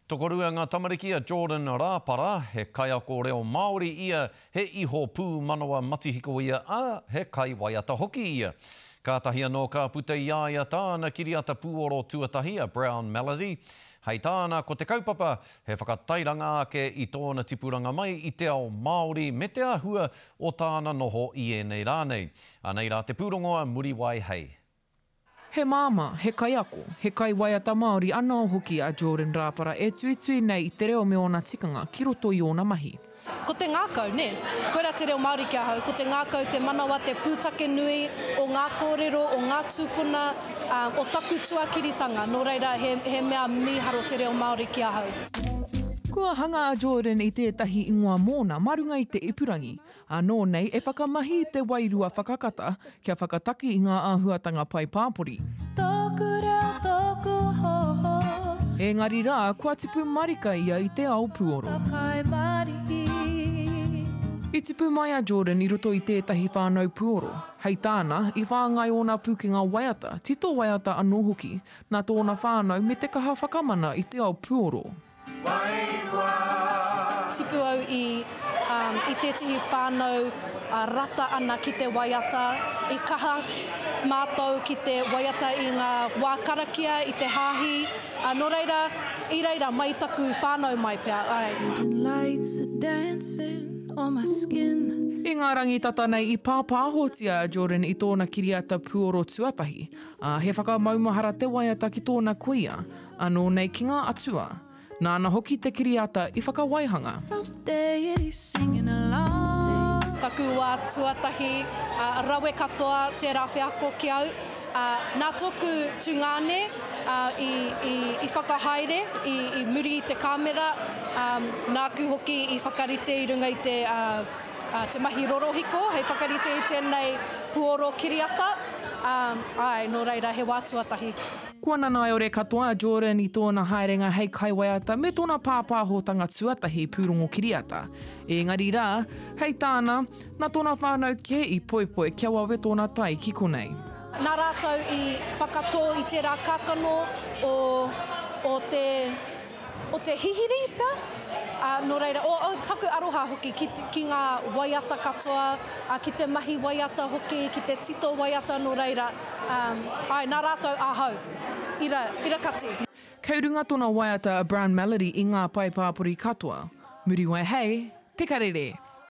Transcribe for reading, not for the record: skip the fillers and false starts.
Tokorua ngā tamariki a Jordan Rāpara, he kaiako reo Māori ia, he iho pūmanawa matihiko ia, ā, he kaiwaiata hoki ia. Kātahi anō ka puta i a ia tāna kiriata pūoro tuatahi a Brown Melody. Hei tāna, ko te kaupapa, he whakatairanga ake i tōna tipuranga mai i te ao Māori me te āhua o tāna noho i ēnei rā nei. Anei rā te pūrongo a Muriwai Hei. He māmā, he kaiako, he kaiwaiata Māori anō hoki a Jordan Rāpara e tuitui nei i te reo me ōna tikanga ki roto i ōna mahi. Ko te ngākau, nē. Koirā te reo Māori ki ahau, ko te ngākau, te manawa, te pūtake nui o ngā kōrero, o ngā tūpuna, o taku tuakiritanga. Nō reira, he, he mea mīharo te reo Māori ki ahau. Kua hanga a Jordan i tētahi ingoa mōna mā runga i te ipurangi, Anō nei e whakamahi i te wairua whakakata kia whakataki i ngā āhuatanga pae pāpori. Tōku reo, tōku hoho. Engari rā, kua tipu marika ia i te ao puoro. I tipu mai a Jordan i roto i tētahi whānau puoro. Hei tāna, i whāngai ōna pūkenga waiata, tito waiata anō hoki, nā tōna whānau me te kaha whakamana i te ao puoro. Tipu au i i tētehi whānau rata ana ki te waiata, i kaha mātou ki te waiata i ngā wā karakia, i te hāhi, nō reira, i reira mai taku whānau mai pea, āe. I ngā rangi tata nei i pāpāhotia a Jordan i tōna kiriata puoro tuatahi, ā, he whakamaumahara te waiata ki tōna kuia, Anō nei ki ngā atua. Nāna hoki te kiriata i whakawaihanga. Taku wā tuatahi, ā, rawe katoa tērā wheako ki au. Ā, nā tōku tungāne, ā, i, i, i whakahaere i, i muri i te kāmera, ā, nāku hoki i whakarite i runga i te, ā, ā, te mahi rorohiko hei whakarite i tēnei puoro kiriata. Ā, āe, nō reira, he wā tuatahi. Kua nanaiore katoa a Jordan i tōna haerenga hei kaiwaiata me tōna pāpāhotanga tuatahi pūrongo kiriata. Engari rā, hei tāna, nā tōna whānau kē i poipoi kia wawe tōna tae ki konei. Nā rātou i whakatō i tērā kākano o, o te, o te hihiri pea, ā, nō reira, o, o taku aroha hoki ki, ki ngā waiata katoa, ā, ki te mahi waiata hoki, ki te tito waiata, nō reira, ā, āe, nā rātou ahau, ira, ira kati. Kei runga tona waiata a Brown Melody i ngā pae pāpori katoa. Muriwai hei, Te Karere!